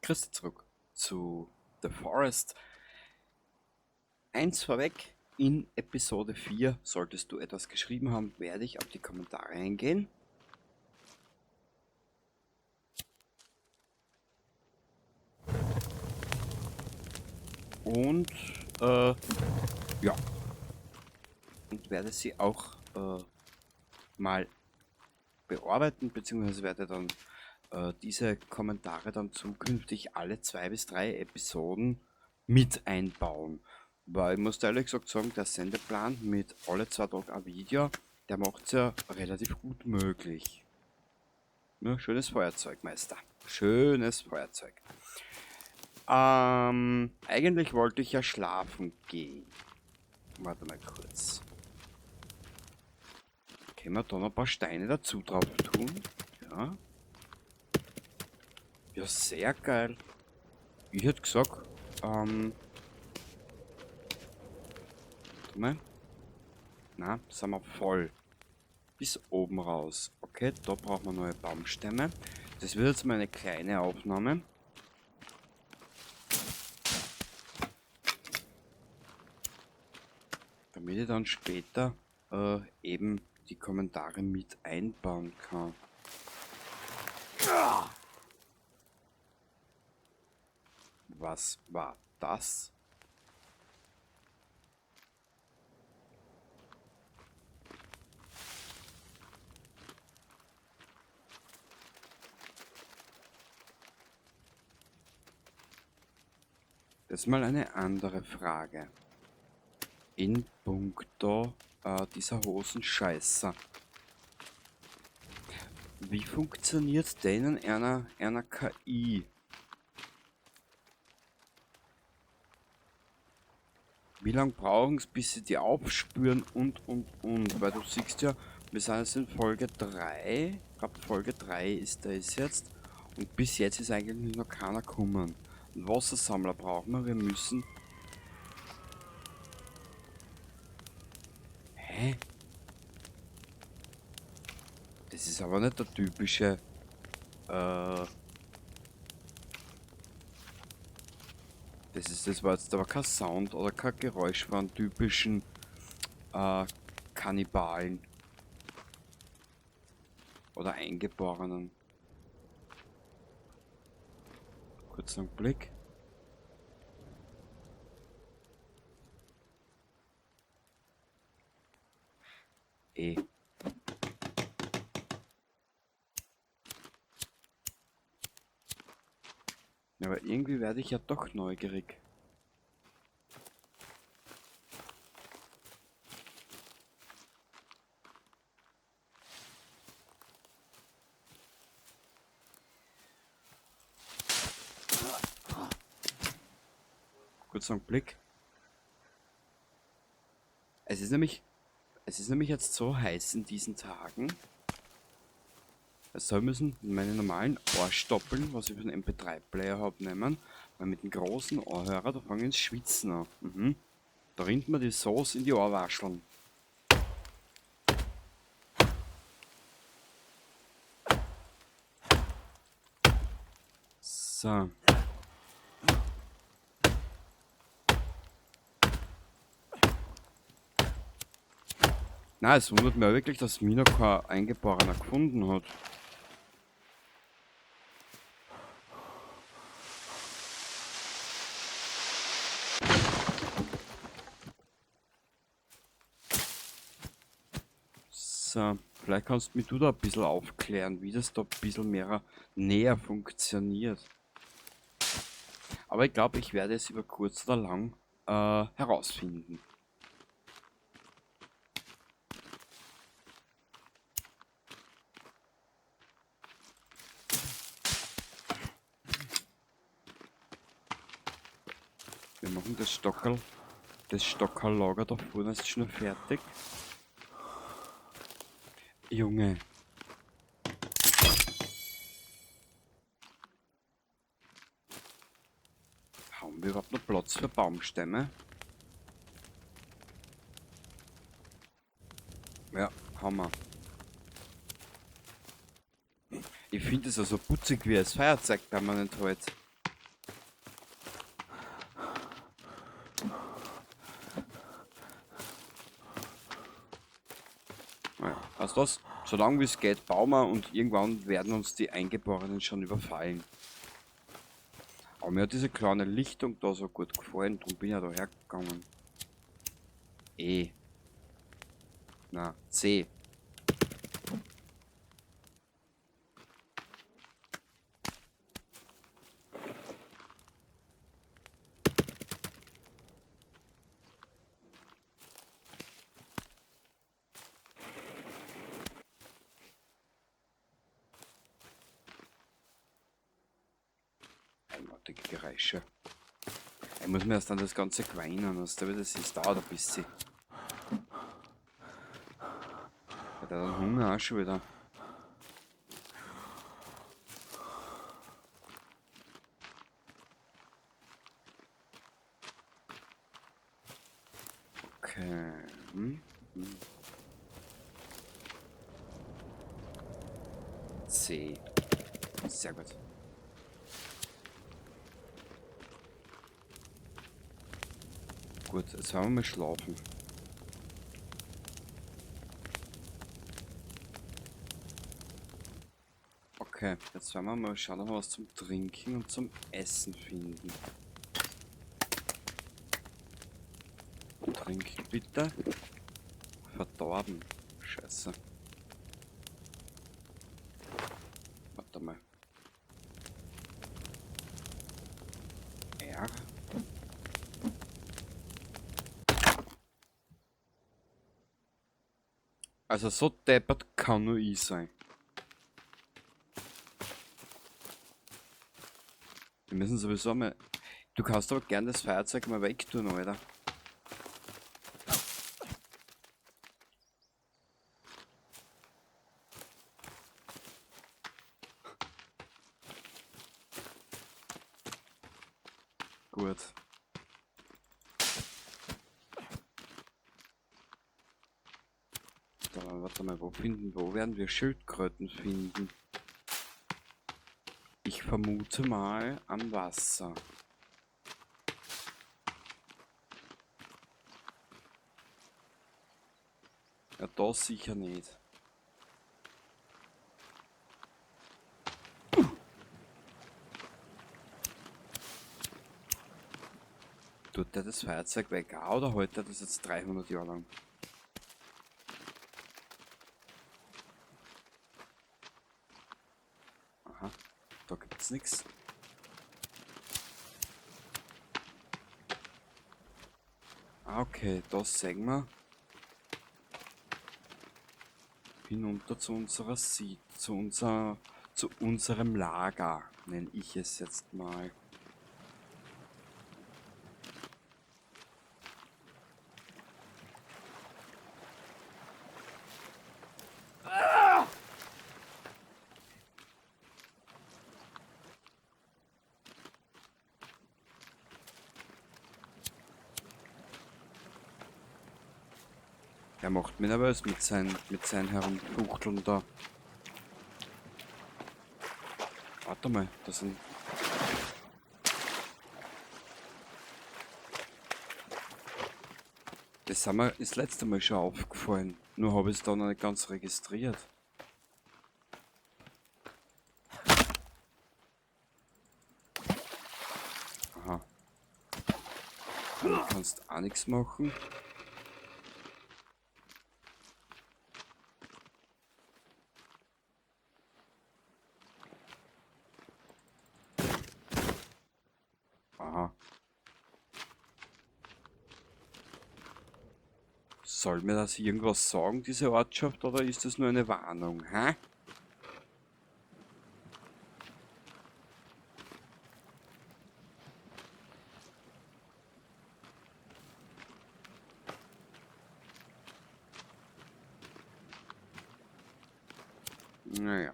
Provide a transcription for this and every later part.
Christi zurück zu The Forest. Eins vorweg, in Episode 4 solltest du etwas geschrieben haben, werde ich auf die Kommentare eingehen. Und ja, und werde sie auch mal bearbeiten, beziehungsweise werde dann diese Kommentare dann zukünftig alle 2 bis 3 Episoden mit einbauen. Weil ich muss ehrlich gesagt sagen, der Sendeplan mit alle 2 Tage ein Video, der macht's ja relativ gut möglich. Ja, schönes Feuerzeug, Meister. Schönes Feuerzeug. Eigentlich wollte ich ja schlafen gehen. Warte mal kurz. Können wir da noch ein paar Steine dazu drauf tun? Ja. Ja, sehr geil. Ich hätte gesagt, warte mal. Na, sind wir voll. Bis oben raus. Okay, da brauchen wir neue Baumstämme. Das wird jetzt mal eine kleine Aufnahme. Damit ich dann später eben die Kommentare mit einbauen kann. Was war das? Das ist mal eine andere Frage. In puncto dieser Hosenscheißer. Wie funktioniert denn in einer KI? Wie lange brauchen sie, bis sie die aufspüren und, und? Weil du siehst ja, wir sind jetzt in Folge 3. Ich glaub, Folge 3 ist das jetzt. Und bis jetzt ist eigentlich noch keiner gekommen. Einen Wassersammler brauchen wir. Wir müssen... Hä? Das ist aber nicht der typische... Das war jetzt aber kein Sound oder kein Geräusch von typischen Kannibalen. Oder Eingeborenen. Kurzen Blick. E. Ja, aber irgendwie werde ich ja doch neugierig. Kurz einen Blick. Es ist nämlich jetzt so heiß in diesen Tagen. Es soll müssen meine normalen Ohrstoppeln, was ich für einen MP3-Player hab, nehmen, weil mit dem großen Ohrhörer, da fange ich ins Schwitzen an. Da rinnt mir die Sauce in die Ohrwascheln. So. Na, es wundert mich wirklich, dass mich noch kein Eingeborener gefunden hat. So, vielleicht kannst mich du da ein bisschen aufklären, wie das da ein bisschen mehr näher funktioniert. Aber ich glaub, ich werde es über kurz oder lang herausfinden. Wir machen das Stockerl-Lager da vorne ist schon fertig. Junge. Haben wir überhaupt noch Platz für Baumstämme? Ja, haben wir. Ich finde es also putzig, wie es Feuerzeug permanent hält. Weißt du was? Solange wie es geht, bauen wir und irgendwann werden uns die Eingeborenen schon überfallen. Aber mir hat diese kleine Lichtung da so gut gefallen, darum bin ich ja da hergegangen. E. Na, C. Eigenartige Geräusche. Ich muss mir erst an das Ganze gewöhnen, weißt du, das ist, dauert ein bisschen. Hat er dann Hunger auch schon wieder. Okay. C. Sehr gut. Gut, jetzt werden wir mal schlafen. Okay, jetzt werden wir mal schauen, ob wir was zum Trinken und zum Essen finden. Trinken bitte. Verdorben. Scheiße. Warte mal. R. Also so deppert kann nur ich sein. Wir müssen sowieso mal... Du kannst aber gern das Feuerzeug mal wegtun, Alter. Gut. Dann, warte mal, wo werden wir Schildkröten finden? Ich vermute mal am Wasser. Ja, da sicher nicht. Tut der das Feuerzeug weg auch, oder hält der das jetzt 300 Jahre lang? Aha, da gibt's nix. Ah, okay, das sehen wir. Hinunter zu unserer Sied-, zu unser, zu unserem Lager, nenne ich es jetzt mal. Er macht mich nervös mit seinen Herumfuchteln da. Warte mal, das sind... Das haben wir das letzte Mal schon aufgefallen. Nur hab ich's da noch nicht ganz registriert. Aha. Du kannst auch nichts machen. Aha. Soll mir das irgendwas sagen, diese Ortschaft, oder ist das nur eine Warnung, hä? Naja.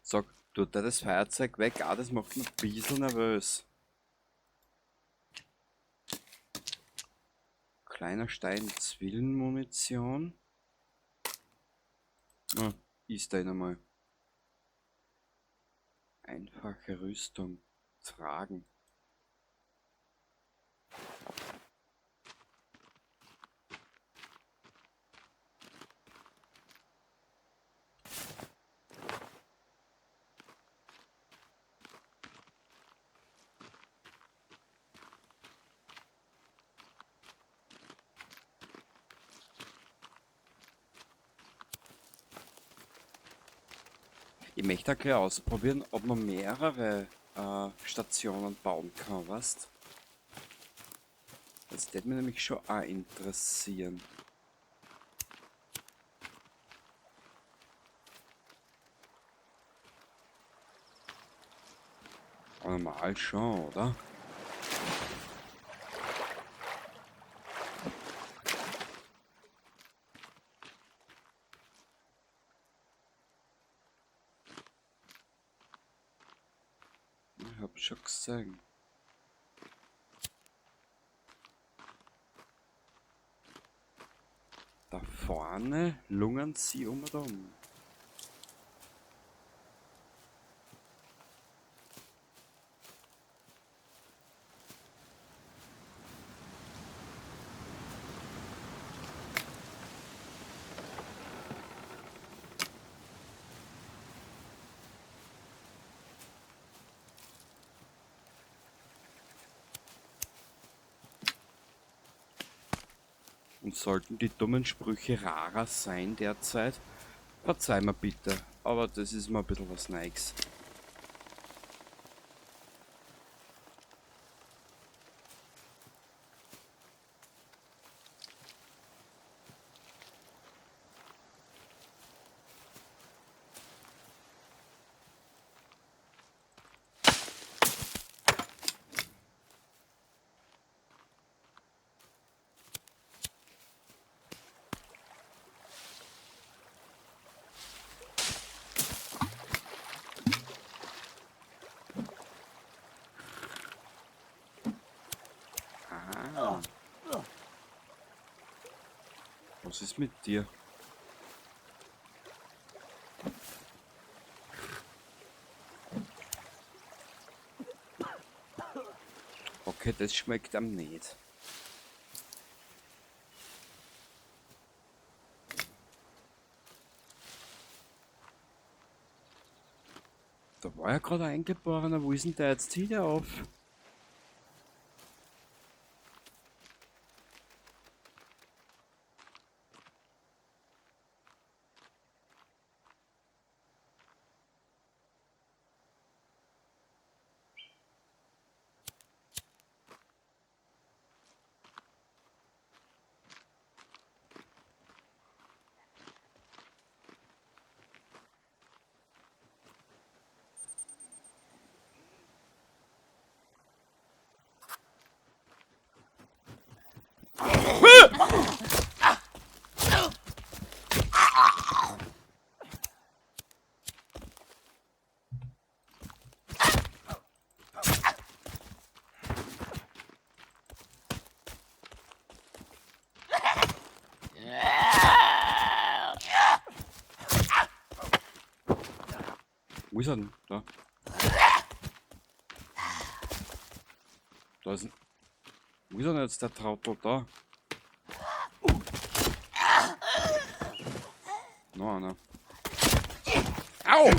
Sag, tut der das Feuerzeug weg? Ah, das macht mich ein bisschen nervös. Kleiner Stein, Zwillenmunition. Na, ist da einmal. Einfache Rüstung tragen. Ich möchte auch gleich ausprobieren, ob man mehrere Stationen bauen kann, weißt? Das würde mich nämlich schon auch interessieren. Aber normal schon, oder? Ich hab schon gesehen. Da vorne lungern sie um und um. Und sollten die dummen Sprüche rarer sein derzeit, verzeih mir bitte, aber das ist mal ein bisschen was Neues. Was ist mit dir? Okay, das schmeckt am nicht. Da war ja gerade ein Eingeborener. Wo ist denn der jetzt wieder auf? Wo ist er denn? Da. Da ist ein. Wo ist er denn jetzt, der Trottel da? Noch einer. Au!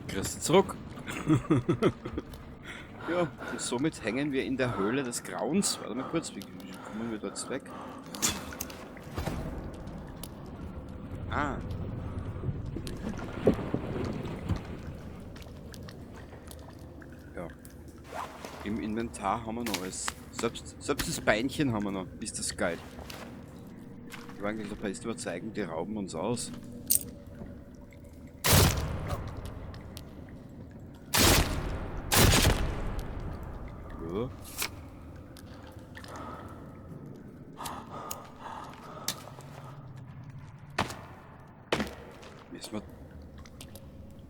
Kriegst du zurück. Ja, und somit hängen wir in der Höhle des Grauens. Warte mal kurz, wie komme Kommen wir da jetzt weg? Ah. Ja. Im Inventar haben wir noch alles. Selbst das Beinchen haben wir noch. Ist das geil. Ich war eigentlich dabei, ist überzeugen, die rauben uns aus. Ja. Müssen wir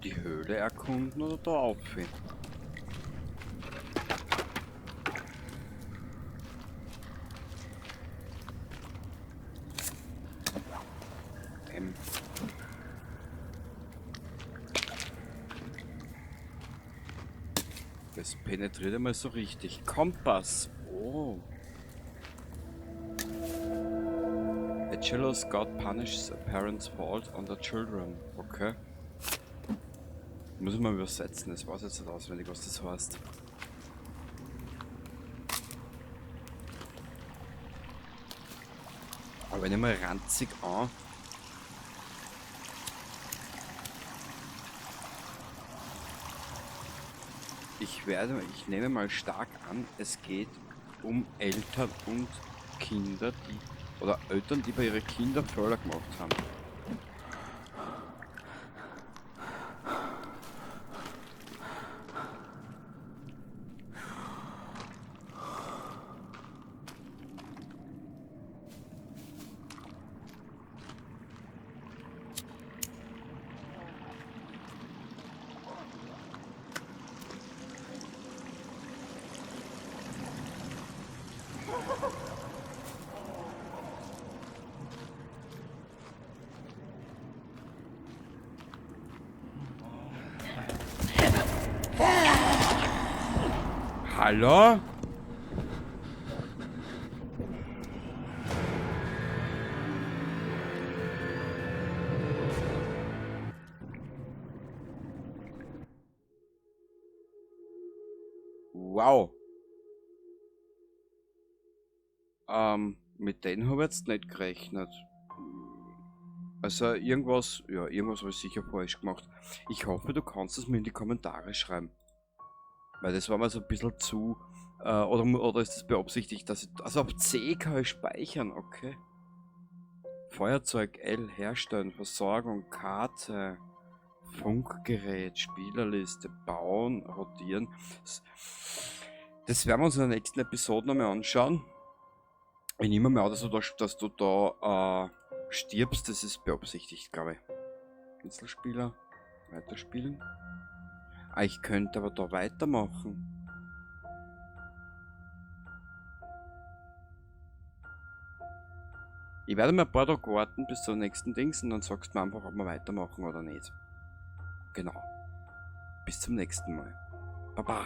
die Höhle erkunden oder da auffinden? Das penetriert einmal so richtig. Kompass. Oh. A jealous God punishes a parent's fault on the children. Okay. Muss ich mal übersetzen. Das weiß jetzt nicht auswendig, was das heißt. Aber wenn ich mal ranzig an. Ich nehme mal stark an, es geht um Eltern und Kinder, die, oder Eltern, die bei ihren Kindern Fehler gemacht haben. Hallo? Wow. Mit denen habe ich jetzt nicht gerechnet. Also irgendwas, ja, irgendwas habe ich sicher falsch gemacht. Ich hoffe, du kannst es mir in die Kommentare schreiben. Weil das war mir so ein bisschen zu... Oder ist das beabsichtigt, dass ich... Also auf C kann ich speichern, okay. Feuerzeug L, herstellen, Versorgung, Karte, Funkgerät, Spielerliste, bauen, rotieren. Das werden wir uns in der nächsten Episode nochmal anschauen. Ich nehme mal an, dass du da stirbst, das ist beabsichtigt, glaube ich. Einzelspieler, weiterspielen. Ah, ich könnte aber da weitermachen. Ich werde mir ein paar Tage warten bis zum nächsten Dings und dann sagst du mir einfach, ob wir weitermachen oder nicht. Genau. Bis zum nächsten Mal. Baba.